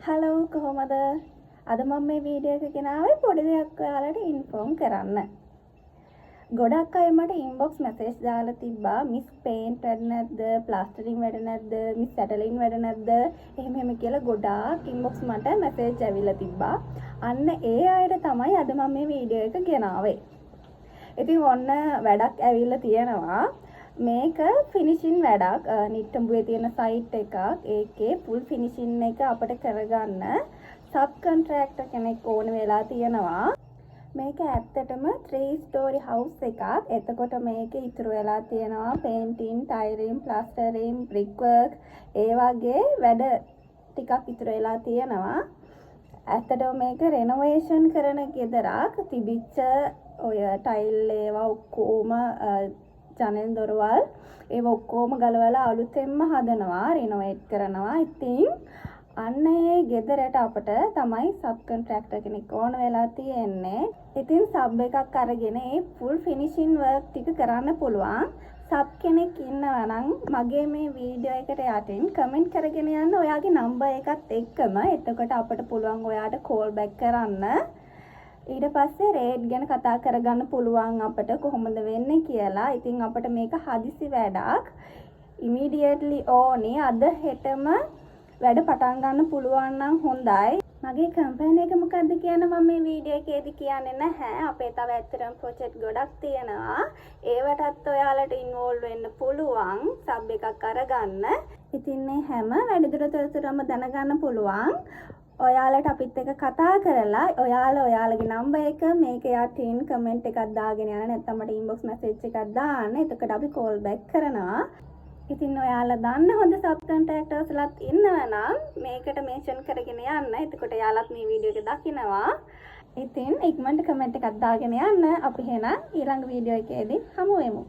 Hello, කොහොමද? අද මම මේ වීඩියෝ එක ගෙනාවේ පොඩි දෙයක් ඔයාලට ඉන්ෆෝම් කරන්න. ගොඩක් අය මට ඉන්බොක්ස් මැසේජ් දාලා තිබ්බා, මිස් පේන්ට් වැඩ නැද්ද, ප්ලාස්ටරින් වැඩ නැද්ද, මිස් සැටලින් වැඩ නැද්ද, එහෙම එහෙම කියලා ගොඩාක් ඉන්බොක්ස් මට මැසේජ් ඇවිල්ලා තිබ්බා. අන්න ඒ අයට තමයි අද මම මේ වීඩියෝ එක ගෙනාවේ. ඉතින් ඔන්න වැඩක් ඇවිල්ලා තියෙනවා. මේක ෆිනිෂින් වැඩක්. නිට්ටඹුවේ තියෙන සයිට් එකක්. ඒකේ ෆුල් ෆිනිෂින් එක අපිට කරගන්න සබ් කොන්ට්‍රැක්ටර් කෙනෙක් ඕන වෙලා තියෙනවා. මේක ඇත්තටම 3 ස්ටෝරි හවුස් එකක්. එතකොට මේකේ ඉතුරු වෙලා තියෙනවා පේන්ටින්, ටයිලින්, ප්ලාස්ටරින්, බ්‍රික් වර්ක්, ඒ වගේ වැඩ ටිකක් ඉතුරු වෙලා තියෙනවා. ඇත්තටම මේක රෙනෝවේෂන් කරන ගෙදරක්. තිබිච්ච ඔය ටයිල් ඒවා ඔක්කොම, ජනෙල් දොරවල් ඒවා ඔක්කොම ගලවලා අලුතෙන්ම හදනවා, රිනෝවේට් කරනවා. ඉතින් අන්න ඒ ගෙදරට අපට තමයි සබ් කොන්ට්‍රැක්ටර් කෙනෙක් ඕන වෙලා තියෙන්නේ. ඉතින් සබ් එකක් අරගෙන ඒ ෆුල් ෆිනිෂින් වර්ක් ටික කරන්න පුළුවන්. සබ් කෙනෙක් ඉන්නවා නම් මගේ මේ වීඩියෝ එකට යටින් කමෙන්ට් කරගෙන යන්න ඔයාගේ නම්බර් එකත් එක්කම. එතකොට අපට පුළුවන් ඔයාට කෝල් බැක් කරන්න. ඊට පස්සේ රේට් ගැන කතා කරගන්න පුළුවන් අපට කොහොමද වෙන්නේ කියලා. ඉතින් අපට මේක හදිසි වැඩක්. ඉමීඩියට්ලි ඕනි. අද හෙටම වැඩ පටන් ගන්න පුළුවන් නම් හොඳයි. මගේ කම්පැනි එක මොකද්ද කියන මම මේ වීඩියෝ එකේදී කියන්නේ නැහැ. අපේ තව ඇත්තටම ප්‍රොජෙක්ට් ගොඩක් තියෙනවා. ඒවටත් ඔයාලට ඉන්වෝල්ව් වෙන්න පුළුවන් සබ් එකක් අරගන්න. ඉතින් මේ හැම වැඩිදුර තොරතුරම දැනගන්න පුළුවන් ඔයාලට අපිත් එක්ක කතා කරලා. ඔයාලා ඔයාලගේ නම්බර් එක මේක යටින් කමෙන්ට් එකක් දාගෙන යන්න, නැත්නම් මට ඉන්බොක්ස් මැසේජ් එකක් දාන්න. එතකොට අපි කෝල් බැක් කරනවා. ඉතින් ඔයාලා දන්න හොඳ සබ් කොන්ට්‍රැක්ටර්ස්ලාත් ඉන්නවා නම් මේකට මෙන්ෂන් කරගෙන යන්න. එතකොට එයාලත් මේ වීඩියෝ එක දකිනවා. ඉතින් ඉක්මනට කමෙන්ට් එකක් දාගෙන යන්න. අපි එහෙනම් ඊළඟ වීඩියෝ එකේදී හමු වෙමු.